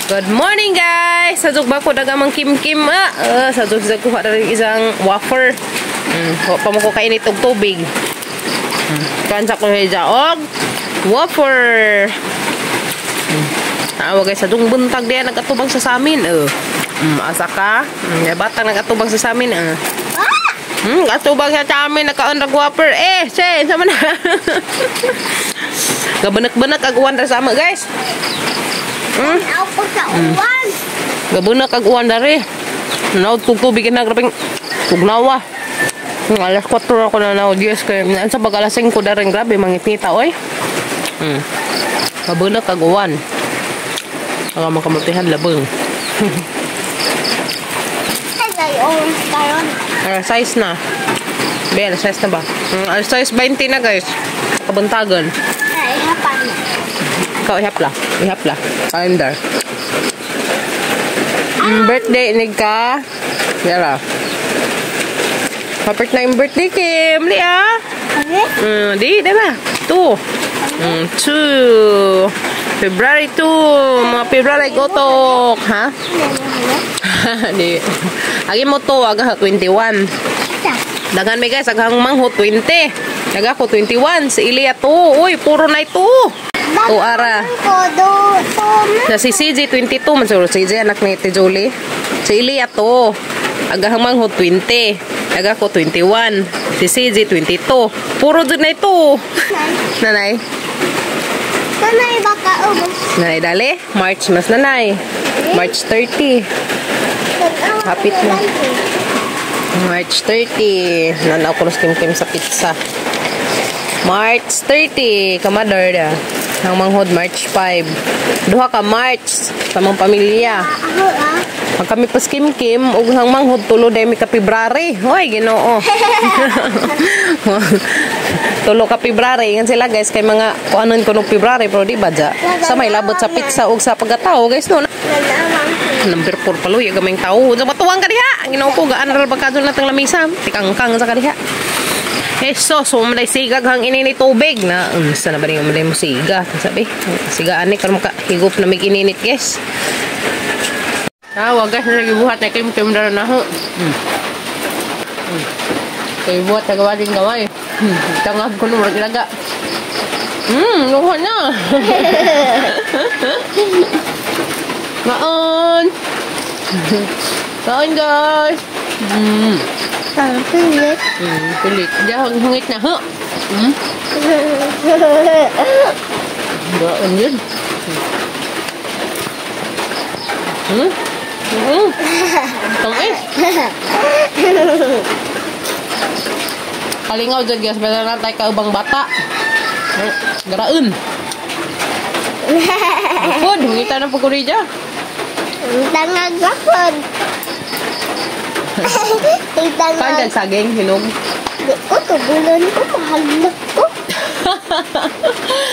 Good morning, guys! Sadok ba ko dagamang kim-kim ah? Sadok sa kuha na rin isang wafer. Wa pa mo ko kainit og tubig. Kansa ko siya og wafer. Awa guys, sadong buntag diyan nagatubang sa samin. Asa ka? Batang nagatubang sa samin. Atubang sa amin nakaon rag wafer. Eh, se, sama na. Gabanak-banak ag uwan ra sa ama, guys. Ako sa uwan. Gabunak ag uwan dari. Naod kog tubig na grabing tugnawa. Alas 4 ako na naod, yes, kay sa pag alas 5 daring grabe mangitita oy. Gabunak ag uwan. Ang mga kamutihan labong. Size na. Bel, size na ba? Size 20 na, guys. Kabuntagan. Ay, hapan. Ikaw, ihapla. Ihapla. Calendar. Birthday ni ka. Yara. Hapit na yung birthday, Kim. Di ah. Di, di ba? 2. 2. February 2. Mga February gotok. Ha? Di. Agi mo to, aga 21. Daghan may guys, aghang mangho 20. Daga ko 21. Si Ilya 2. Uy, puro na ito. O ara. Na si CJ 22 man siguro CJ anak ni Ate Julie. Si Ilya 2. Agahang mangho 20. Aga ko 21. Si CJ 22. Puro dun na ito. Nanay. Nanay baka ubos. Nanay dali. March mas nanay. March 30. Hapit na. March 30. Nanaw ko na kim sa pizza. March 30. Kamadar da. Ang manghod March 5. Duha ka March sa mga pamilya. Pag kami pas kim-kim ug hang manghod tulo day mi ka February. Hoy, Ginoo. Tulo ka February ngan sila guys kay mga kuanon kuno February pero di ba dya? Sa may labot sa pizza ug sa pagkatao guys no. Number 4 paluya gamay tao. Sa matuwang ka diha. Ginoo ko gaan ra ba kadto natang lamisa. Tikangkang sa kadiha. Eso, so maday sigag hang ininit tubig na. Sa na ba rin maday mo siga? Sabi, sigaan ni karon maka higop na mig ininit, guys. Tawa guys, nagibuhat na kim kim dara na ho. Kay buhat na gawa din gamay. Tangag ko no murag ilaga. Luha na. Maon. Maon, guys. Pilit. Pilit. Diyan, hangit na. Ha? Gaan yun. Tangis. Kalingaw dyan, guys. Pwede na tayo kaubang bata. Garaun. Bukod. Hungita na pagkuri dyan. Tangag bakod. Saan dyan saging? Hinog? Di ko, tubulan ko. Mahadlok ko.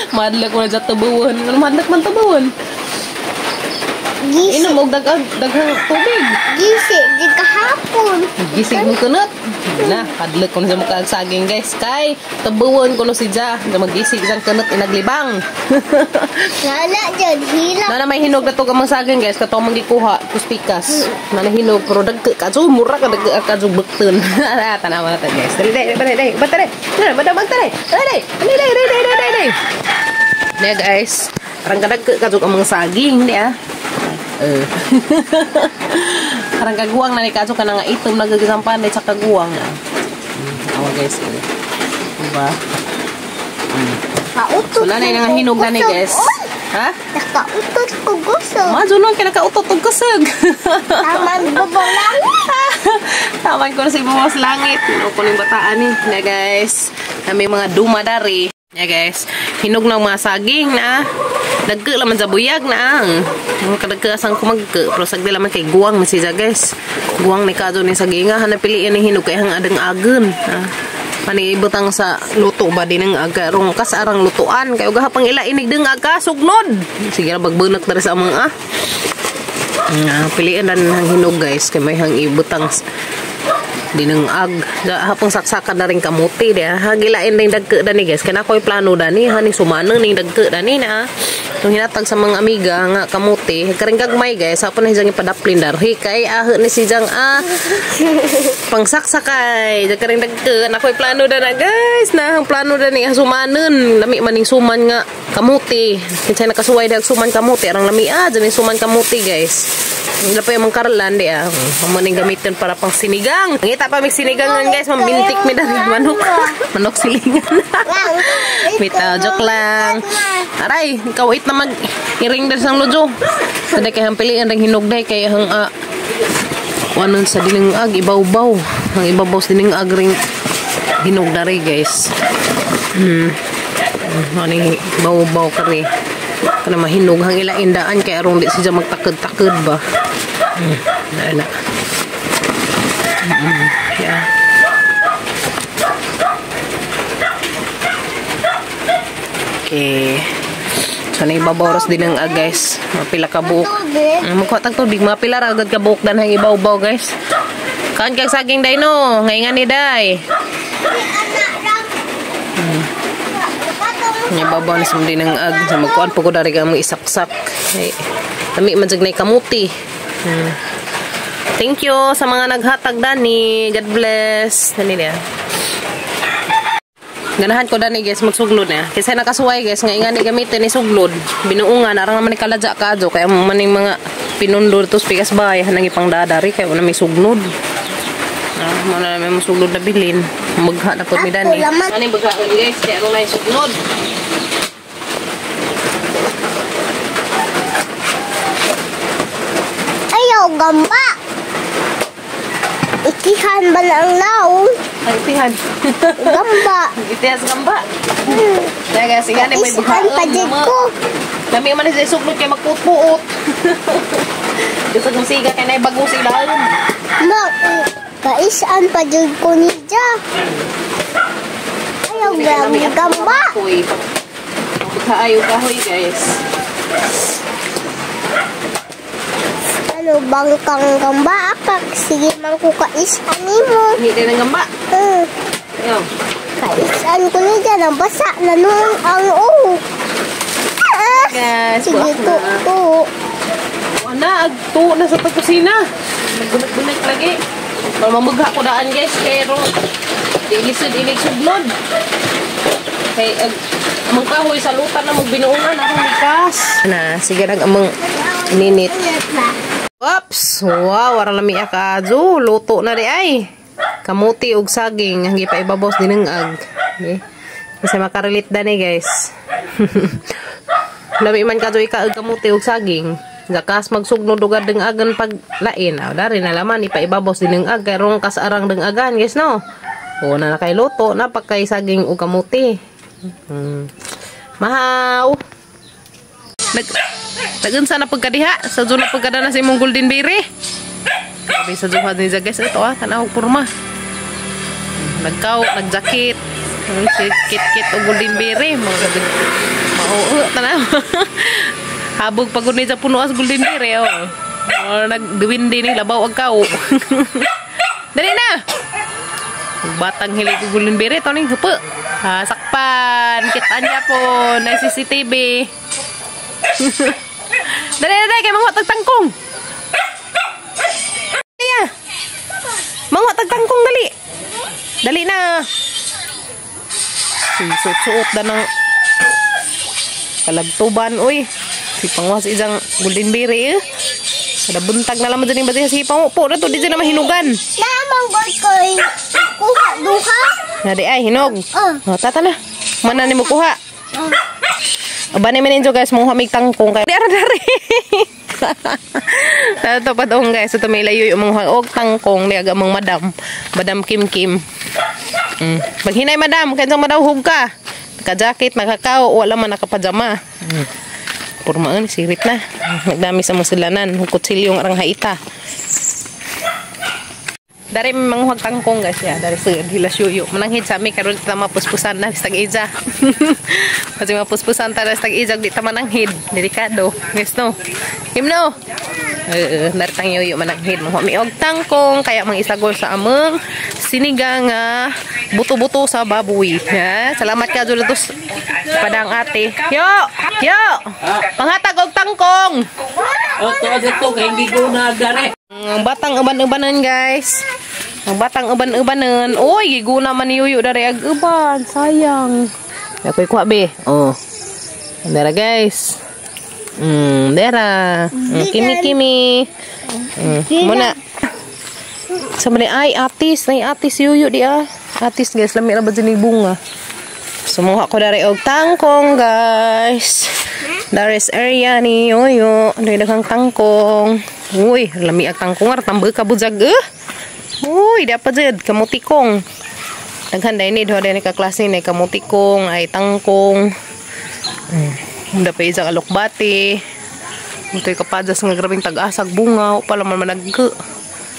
Mahadlok ko na dyan tubuan. Ano mahadlok man tubuan? Gisi. Inom og daghang tubig. Gisi, di kahapon. Gisig mo kunot. Na, hadlok ko na sa mukha saging, guys. Kay, tubuan ko no si Ja. Na magisig isang kunot inaglibang. Lala dyan, hilak. Na may hinog na to kamang saging, guys. Katong magikuha, kuspikas. Na hinog, pero dagka kadyo, mura ka dagka kadyo bukton. Tanawa na to, guys. Dali, dali, dali, dali, dali, dali, dali, dali, dali, dali, dali, dali, dali. Na, guys. Parang kadagka kadyo kamang saging, di ah. Parang kaguwang na ni kaso ka na nga itom nagagisampan sa kaguwang na. Awa guys. Diba? Kautot. So nanay nga hinog na ni guys. Ha? Nakautot ko gusog. Majunon ka nakautot og kusog. Taman bubong langit. Taman ko na sa ibang langit. Hinog ko ning bataan ni. Na guys. Na may mga dumadari. Ya guys, hinog ng mga saging na dagko laman sa buyag na ang mga kadagkaasang kumagka pero sagdi laman kay guwang na siya guys. Guwang ni kadto ni saging nga hanap piliin ni hinog kay hang adang agon. Panibutang sa luto ba din ang aga rong kasarang lutuan kay ugaha pang ila inig deng aga sugnod. Sige ra bagbunak diri sa among ah. Piliin ra hang hinog guys kay may hang ibutang Dinengag. Hapong saksakan na rin kamuti dia. Hagilain rin dagke dani guys. Kaya ako'y plano dani. Hani sumano ning dagke dani na. Itong hinatag sa mga amiga nga kamuti. Karing gagmay guys. Hapon na siyang ipadaplin darhi. Kay ni siyang pangsaksakay. Karing dagke. Ako'y plano dana guys. Na ang plano dani sumanon. Lami maning suman nga kamuti. Kinsa nakasuway dag suman kamuti. Arang lami dyan yung suman kamuti guys. Hindi pa yung mangkarlan di Mamuning gamitin para pang sinigang. Ngita pa may sinigang guys. Mambintik mi dari manok. Manok silingan. Mita, joke lang. Aray, ikaw it na mag iring dar sang lujo. Saday kay hang piliin ring hinugday kay hang wanon sa dinengag ibawbaw. Ang ibabaw sa dinengag ring hinog dari guys. Ani bawbaw kari. Kana mahinog hang ilaindaan kay arong di siya magtaked-taked ba. Na. Yeah. Okay. So naibabaw din ang guys. Mapila ka buok. Magkuha tag tubig, mapila ra agad ka buok dan hang ibawbaw guys. Kaan kag saging day no, ngayngan ni day. Ibabaw na sa din ang ag. Sa magkuhan po ko dari ka mga isaksak. Ay, lami man jag nay kamuti. Thank you sa mga naghatag dani. God bless. Dani niya. Ganahan ko dani guys magsuglod na. Kasi nakasuway guys nga ingani gamitin ni suglod. Binuungan arang naman ni kaladya kadyo kaya maning mga pinundor tos pikas bahay hanang ipangdadari kaya wala may suglod. Mo na may suglod na bilin. Magha na po mi dani. Ani bagha guys kaya arang nay suglod. Ayaw gamba. Itihan ba lang laon? Ay, itihan. Gamba. Itihan sa gamba. Kaya guys, sige, may buhaan. Ko. Dami man siya suglod kay magpuot-puot. Gusto kong siga kay na bago sila. Ma, kaisaan pa jud ko niya. Ayaw gamba. Pagkaayo kahoy guys. Ano bang kang gamba apak? Sige man ko kaisaan nimo. Hindi ng gamba. Ayaw. Kaisaan ko niya nabasa na noon ang uho. Guys, sige to. Wala, agto na sa pagkusina. Nagbunak-bunak lagi. Mamamugha ko daan guys, pero di lisod ilig suglod. Kay among kahoy sa lutan na magbinuungan akong likas. Na, sige nag among ininit. Oops! Wow, warang lami akadyo. Luto na di ay. Kamuti og saging. Ang gipaibabaw sa dinengag. Okay. Kasi makarelate da ni guys. Lami man kadyo ikaag kamuti og saging. Zakas magsugnod og dengagan pag lain. Aw dari na laman ipaibabaw sa dinengag kay rong kasarang dengagan guys no. O na kay luto na pagkay saging og kamuti. Mahaw. Nagunsa na pagkadiha sa zona pagkada na sa imong golden berry. Grabe sa duha ni guys ito tanaw porma. Nagkaw, nagjacket. Kit-kit og golden berry mga mao tanaw. Habog pagod ni sa puno as golden berry oh. Nagduwindi ni labaw ag kao. Dali na. Batang hilig og golden berry to ning hupo. Sakpan, kitaan niya po na CCTV. Dali dali kay manguha tag tangkong. Dali ya. Manguha tag tangkong dali. Dali na. Suot-suot da ng kalagtuban oy. Si panguha sa isang golden berry eh. Kada buntag na lang mo dyan yung bati sa hipa mo. Po na to di dyan na mahinugan. Namang god ko kuha duha. Na di ay hinog. Oh, tata na. Mana ni mo kuha? Abani man ninyo guys, mga hamig tangkong kay di ara dari. Tato pa dong guys, ito may layo yung mga og tangkong di aga mga madam. Madam Kim Kim. Maghinay madam, kansang madawhog ka. Naka-jacket, nakakao, wala man nakapajama. Pormaan sirit na. Nagdami sa mga silanan, kutsilyo ang arang haita. Dari manguhag tangkong guys ya, dari sa hila suyo. Mananghid sa ami karon ta mapuspusan na sa tag-ija. Kasi mapuspusan ta sa tag-ija di ta mananghid. Delikado. Guys no. Himno. Dari tang yuyo mananghid manguha mi og tangkong kaya mang isagol sa among Sinigang nga buto-buto sa baboy. Ha? Salamat ka dito padang ate. Yo! Yo! Panghatag og tangkong. Oh, to to kay hindi ko na dare. Ang batang uban-ubanan, guys. Ang batang uban-ubanan. Uy, giguna man ni Yuyo dari ag uban. Sayang. Ako'y kuha be. Oh. Dara, guys. Dara. Kimi kimi. Muna. Sa man ay atis, nay atis Yuyo di ah. Atis, guys, lami ra ba dyan bunga. Sumuha ko dari og tangkong, guys. There is area ni Yoyo. Dari daghang tangkong. Uy, lami ang tangkong ar tambal ka bujag eh. Uy, dapat jud kamutikong. Daghan dai ni duha dai ni ka klase ni kamutikong ay tangkong. Dapat isa alokbati. Ito'y kapadas nga grabing tag-asag bunga pala man managke.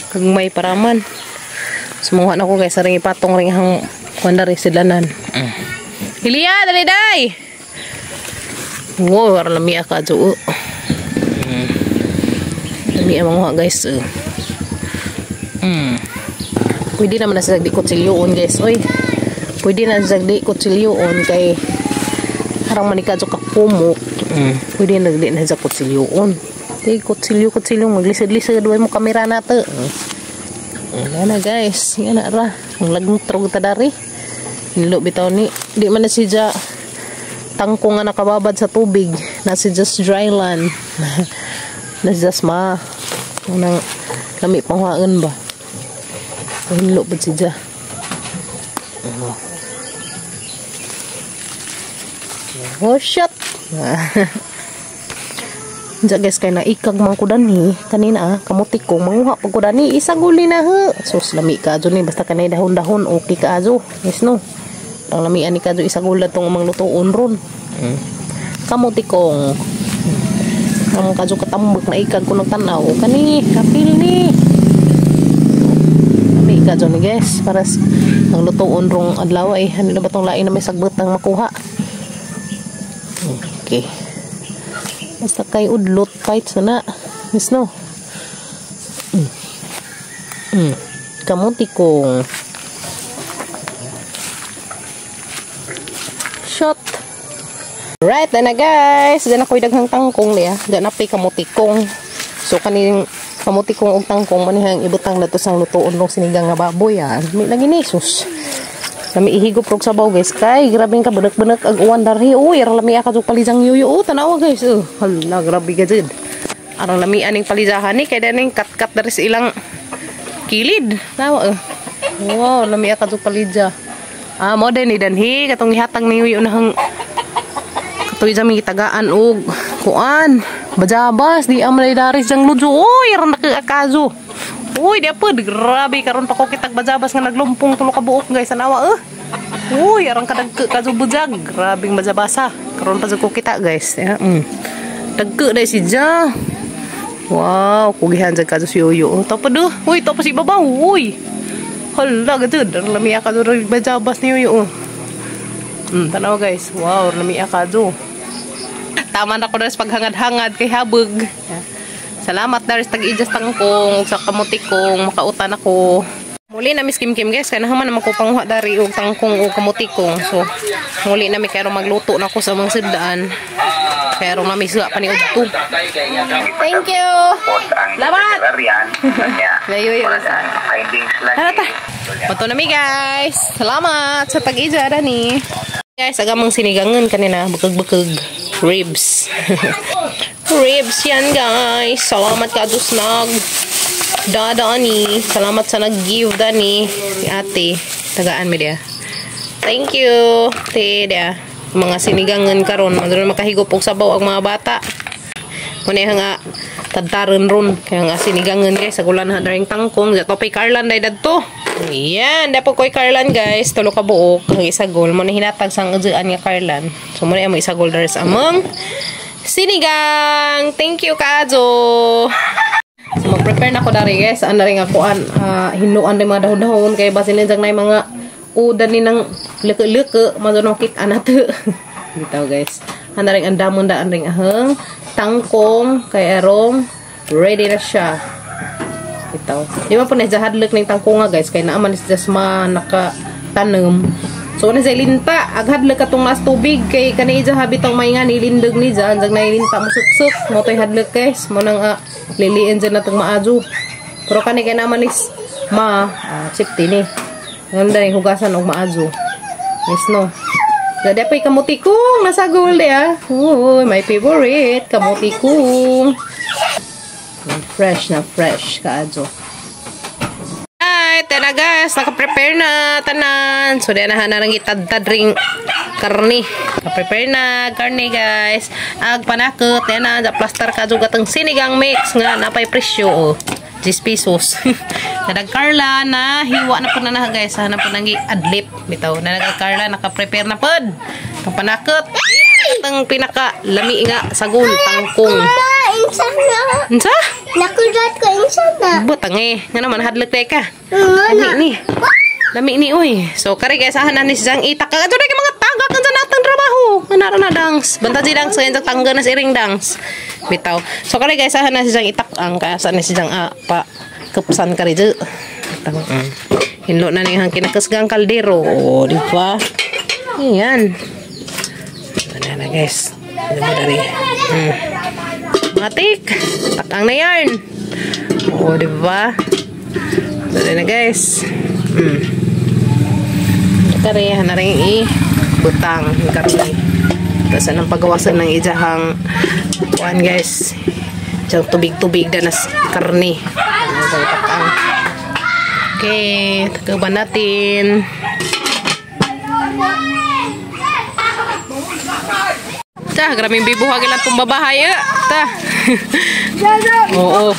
Kagmay paraman. Sumuha na ko, guys, sa ring ipatong ring hang kuan dari silanan. Ilya, dali day. Wow, war lami ka jo. Lami ang mga, guys. Pwede naman na sa di kutsilyoon, guys. Oy. Pwede na sa di kutsilyoon kay harang manika jo kakumok. Pwede na di na sa kutsilyoon. Di kutsilyo kutsilyo maglisod-lisod mo kamera na to. Yan na, guys. Yan na ra. Ang lagmutrog ta dari. Nilo bitaw ni. Di man na siya tangko nga nakababad sa tubig. Na si just dry land. Na just ma. Unang lami panghuaan ba. Hinlo pa siya. Oh, shit. Diya, guys, kay naikag man ko dani kanina ah, kamuti ko manguha pag ko dani isaguli na ha. Sus, lami ka ni basta kanay dahon-dahon okay ka ajo. Yes no. Ang lami ani ka isagula tong amang lutuon ron. Kamuti kong. Ang kadyo katambak na ikag ko nagtanaw kani kapil ni. Lami ka ni, guys, para ang lutuon rong adlaw ay ano na ba tong lain na may sagbot ang makuha. Okay. Basta kay udlot fights na na. Yes no. Kamuti kong. Shot. Right, na guys. Diyan ako'y daghang tangkong niya. Diyan apo'y kamuti kong. So, kaning kamuti kong og tangkong manihang ibutang na to sang lutuon ng sinigang nga baboy. Ah. May lagi ni sus. Lami ihigop rog sabaw, guys. Kay grabing ka banak-banak ag uwan darhi. Uy, arang lami ka palizang yuyo. Oh, tanawa, guys. Oh, hala, grabe ka jud. Arang lami aning palizahan ni kay daning kat-kat dari sa ilang kilid. Tawa oh. Wow, lami ka palidya. Ah, mo din ni danhi katong gihatag ni yuyo na hang katoy jami gitagaan og kuan. Bajabas di amlay daris jang ludyo. Uy, arang nakaakazo. Uy, di apa, grabe karon pa ko kitag bajabas nga naglumpong tulo ka buok, guys, anawa eh. Uy, arang kadagke ka bujag, grabing bajabasa. Karon pa ko kita, guys. Ya. Dagke dai si ja. Wow, kugihan jag ka si Yoyo. Topo do. Uy, topo si babaw. Uy. Hala gud, lami ka do bajabas ni Yoyo. Tanawa, guys. Wow, lami ka do. Tama na ko na sa paghangad-hangad kay habog. Yeah. Salamat daris tag-ijas tangkong sa kamuti kong makautan ako. Muli na mis Kim Kim, guys, kay nahaman naman ko panguha dari og tangkong og kamuti kong. So muli na mi kay magluto na ko sa mga sudaan. Pero na mi suha pa ni udto. Thank you. Salamat. Layo yun. Tara ta. Mato na mi, guys. Salamat sa tag-ija dani. Guys, agamang sinigangan kanina bukag-bukag ribs. Ribs yan, guys. Salamat ka dos nag dadani. Salamat sa nag-give dani ni ate. Tagaan mi dia. Thank you, te dia. Mga sinigangan karon, madron makahigop og sabaw ang mga bata. Muna nga tadtaron ron kaya nga sinigangan, guys, sagulan na daring tangkong. Dato pay Carlan day dadto. Yan, dapo koy Carlan, guys, tulo ka buok ang isagol mo na hinatag sang uduan nga Carlan. So mo na mo isagol diri sa among sinigang. Thank you kaajo. So mag-prepare na ko dari, guys. Ana rin nga kuan, hinuan rin mga dahon-dahon kay basin jang nay mga udan ni nang leke-leke madunong kita na to. Bitaw, guys. Ana rin ang damon daan ring ahang tangkong kay arong ready na siya. Bitaw. Di man po na siya hadlok ning tangkonga guys kay naa man siya sa naka tanom. So na siya linta, aghadlok katong mas tubig kay kani ija habitaw may nga nilindog ni dyan, jag nailinta mo suksok, mo toy hadlok guys, mo nang liliin dyan natong maadyo. Pero kani kay naman is ma safety ni. Ngam dani hugasan og maadyo. Yes no. Dada pay kamutikong nasa gold ya. Uy, my favorite kamutikong. Fresh na fresh kaadyo. Ay, tana guys, naka-prepare na tanan. So diyan na nang itadtad ring karne. Naka-prepare na karne guys. Ag panakot diyan na da plaster ka jud atong sinigang mix nga napay presyo oh. 10 pesos. Nadag Carla na hiwa na pud na guys. Hanap pud nang adlip bitaw. Nadag Carla naka-prepare na pud. Ang panakot. Atang pinaka lami nga sagol tangkong. Insa na. Insa? Nakurat ko insa na. Butang eh. Nga naman hadlok tay ka. Lami ni. Lami ni oy. So kari guys ahan na ni siyang itak ka. Adto kay mga tagak unsa natang trabaho. Anara na dangs. Banta di dangs kay tangga na sa iring dangs. Bitaw. So kari guys ahan na siyang itak ang kaya ni siyang pa kupsan kari di. Bitaw. Hinlo na ni ang kinakasgang kaldero. O, di ba? Ayan. Ito na guys. Ano mo dari? Matik. Takang na yarn. O, di ba? Ito na guys. Kari, na rin i-butang. Kari. Tapos anong pagawasan ng ijahang kuan guys. Diyang tubig-tubig na nas karni. Takang. Okay. Takaban natin. Ta, grabing bibuhag ilang tumbabahay eh. Ta. Oo.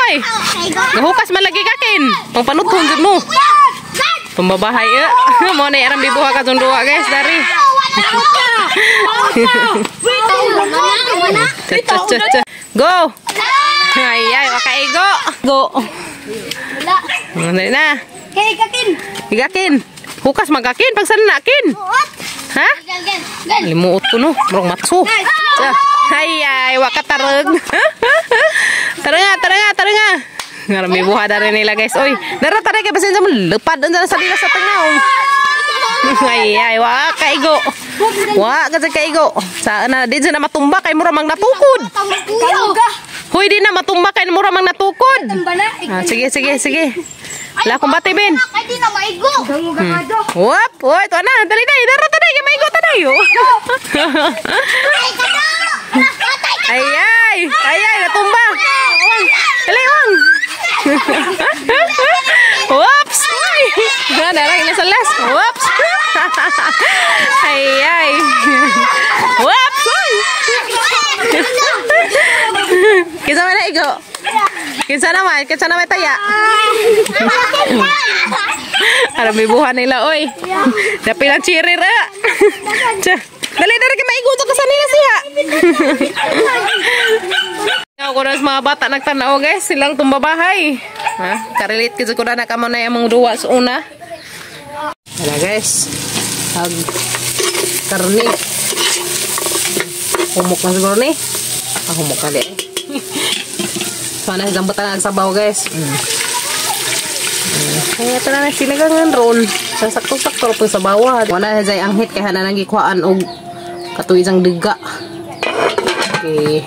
Ay. Gahukas man lagi kakin. Pangpanuthon jud mo. Tumbabahay eh. Mo na arang bibuhag atong duwa guys dari. Go. Ay ay wakaigo. Go. Wala. Dali na. Hey, kakin. Igakin. Hukas magakin pagsan na akin. Ha? Limuot ko no. Murong matso. Ay ay wakatarog. Tara nga, tara nga, tara nga. Ngarami buha dari nila guys. Oy, dara tara kay pasensya mo lupad unsa sa dila sa tanaw. Ay ay wa kaigo. Wa ka sa kaigo. Sa na di na matumba kay mura mang natukod. Hoy di na matumba kay mura mang natukod. Ah, sige sige sige. La kumbate ben. Ay di na maigo. Wop, oy, to na, dali dali, dara tanay kay maigo tanay. Ay ay, ay ay natumba. Dali wang. Whoops. Ay. Dara na sa last. Whoops. Ay ay. Whoops. Kinsa man na igo? Kinsa naman? Kinsa naman taya? Aram bibuhan nila oy. Dapilang chiri ra. Dali dali kay maigo ka sa nila siya. Ako na sa mga bata nagtanaw guys, silang tumbabahay. Ha? Karelate kasi ko na kamo na yung mga duwa sa una. Wala guys. Ag karne. Humok na siguro ni. Ah, humok na di. Sana isang bata nagsabaw guys. Kaya ito na sinigangan ron. Sa sakto-sakto po sa bawah. Wala na dyan ang hit kaya na nagikuhaan og katuig ang diga. Okay.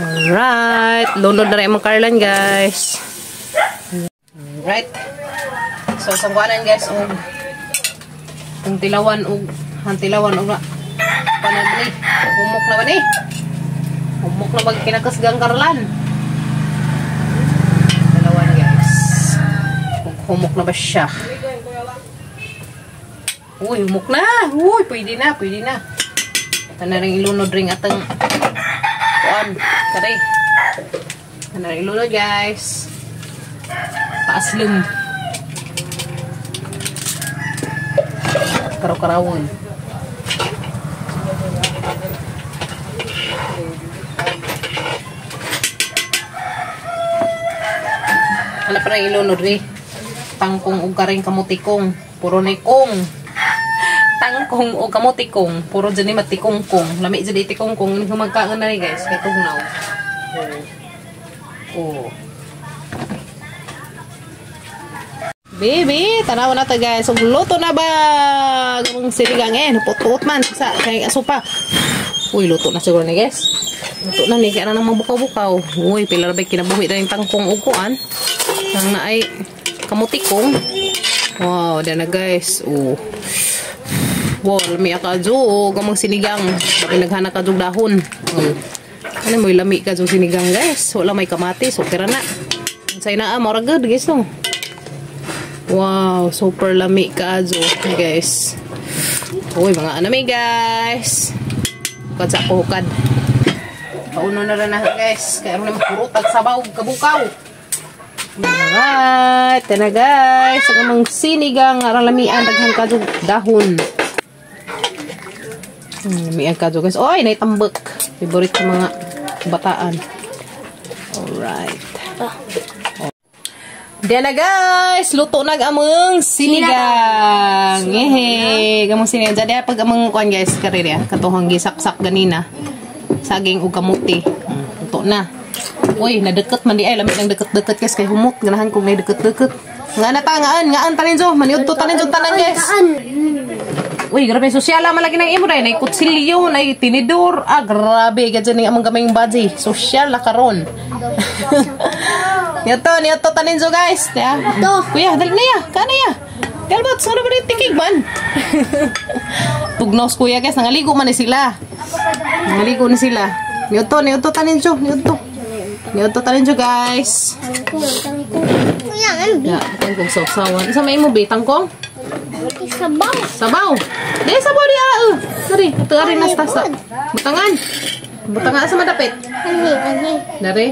Alright. Lunod na rin ang karlan guys. Alright. So, sangguanan guys og ang tilawan og hantilawan og panagli. Humok na ba ni? Humok na ba kinakasgang karlan? Dalawan guys. Humok na ba siya? Uy, humok na! Uy, pwede na, pwede na. Ito na rin ilunod rin atang kuan. Tari. Ito na rin ilunod guys. Paaslum. Karaw-karawon. Ano pa rin ilunod rin? Tangkong og karing kamutikong. Puro ni kong. Tangkong o kamutikong. Puro dyan ni matikongkong. Lami dyan itikongkong. Hindi ko magkaan na rin guys. Kaya tugnaw. Oh. Oh. Baby, tanaw na ta guys. So, luto na ba? Gamang sinigang eh. Naput-put man. Sa kay asupa. Uy, luto na siguro ni guys. Luto na ni. Kaya na nang mabukaw-bukaw. Uy, pila ra ba kinabuhi na yung tangkong uguan. Ang naay kamutikong. Wow, dyan na guys. Oh. Wow, lami ka jo. Gamang sinigang. Baki naghana ka dahon. Oh. Ano mo lami ka sinigang guys. Wala may kamatis. Okay ra na. Say na ah, mura good guys no. Wow, super lami ka jo guys. Uy, mga anami guys. Hukad sa ako hukad. Pauno na rin na guys. Kaya rin makurot at sabaw kabukaw. Alright, na guys. Ang amang sinigang aralamian daghan ka dahon. Lamian ka guys. Oy, naitambak. Favorite sa mga bataan. Alright. Oh. Diyan na guys, luto na among sinigang. Ngehe, gamong sinigang. Diyan pag among kuan guys, karere katuhang gisaksak ganina. Saging ug kamuti. Luto na. Uy, nadeket man di ay lamig ang deket-deket guys kay humot ganahan kog nay deket-deket. Nga na ta ngaan, ngaan tanin jo, maniud to tanin jo tanan guys. Uy, grabe sosyala man lagi nang imo dai, nay kutsilyo, nay tinidor. Ah, grabe gadyan ning among gamayng baji. Sosyal na karon. Niyo to tanin jo guys. Ya. Kuya, dali na ya. Kana ya. Galbot, sino ba tikig man? Tugnos kuya guys, nangaligo man ni sila. Nangaligo ni sila. Niyo to tanin jo, niyo to. Niyo to tanin jo guys. Ya, tangkong sawsawan. Isa may imo bi tangkong? Sabaw. Sabaw. Di sabaw diya. Sorry, ito ari na tasa. Butangan. Butangan sa madapit. Ani, ani. Dare.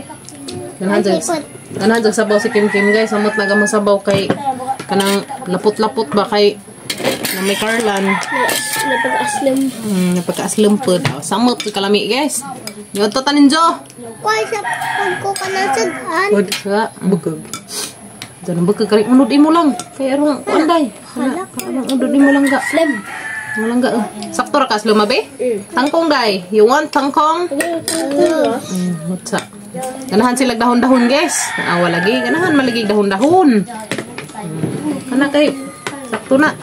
Ganahan jud sabaw si Kim Kim guys. Samot na gamang sabaw kay kanang lapot-lapot ba kay na may karlan. Napag-aslam. Napag-aslam pud. Samot kalami guys. Yo to tanin jo. Kuy sa pagko kanang sudan. Sa bukog. Diyan ang bukog kay unod imo lang. Kay arong kuanday. Unod imo lang ga. Slim. Walang ga. Sakto ra ka aslam be? Tangkong day. You want tangkong? What's up? Ganahan sila dahon-dahon guys. Awa lagi ganahan malagi dahon-dahon. Kana kay sakto na.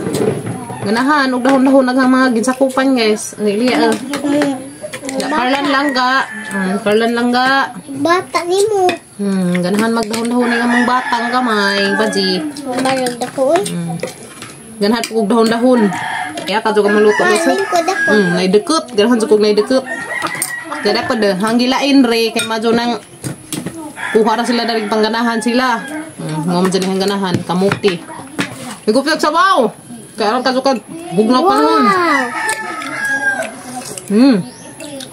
Ganahan og dahon-dahon naghang mga ginsakupan guys. Ang iliya. Karlan lang ga. Karlan lang ga. Bata nimo. Ganahan magdahon-dahon ning among batang gamay, baji. Barang dako. Ganahan pug dahon-dahon. Kaya ka jud maluto guys. Nay deket, ganahan jud kog nay deket. Kaya dapat de hanggilain re kay madyo nang kuha ra sila dari pangganahan sila. Ngom dyan ang ganahan kamuti. Higop sabaw. Kaya aron kasukan bugnaw pa nun.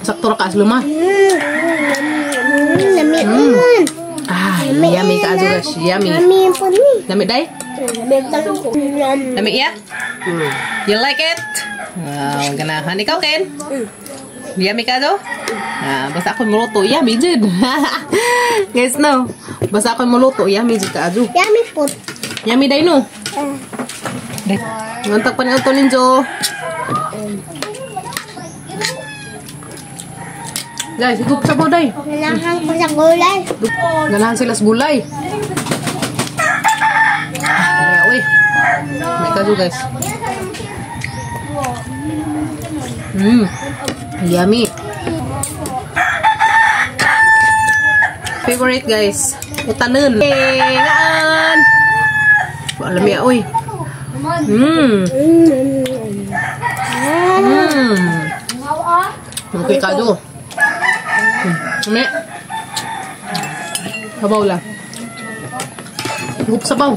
Sakto ra ka asluma. Ah, yummy ka ajo guys, yummy. Lami day? Lami iya? You like it? Wow, ganahan ikaw Ken? Yummy ka do? Ah, basta ako muluto, yummy jud. Guys no. Basta ako muluto, yummy jud ka ajo. Yummy po. Yummy day no. Ngantak pa ni auto ninjo. Guys, higup sa day. Ganahan ko sa gulay. Ganahan sila sa gulay. Ah, uy. May kajo guys. Yummy. Favorite guys. Utanon. Ngaan. Alam ya, oy. Okay kado. Umi. Sabaw lang. Gup sabaw.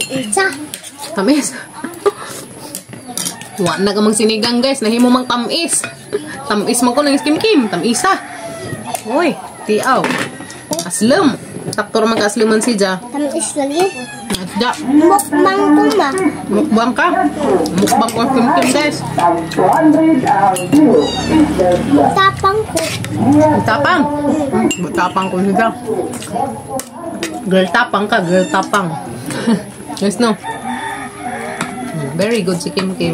Isa. Tamis. Wa na ka mang sinigang guys, nahimo mang tamis. Tamis man ko nang Kim Kim, tamisa. Oy, tiaw. Aslem. Sakto ra man ka asleman si Ja. Tamis lagi. Ja. Mukbang ko ma. Mukbang ka? Mukbang ko Kim Kim guys. Tapang ko. Tapang. Tapang ko siya. Girl tapang ka, girl tapang. Guys no. Very good si Kim Kim.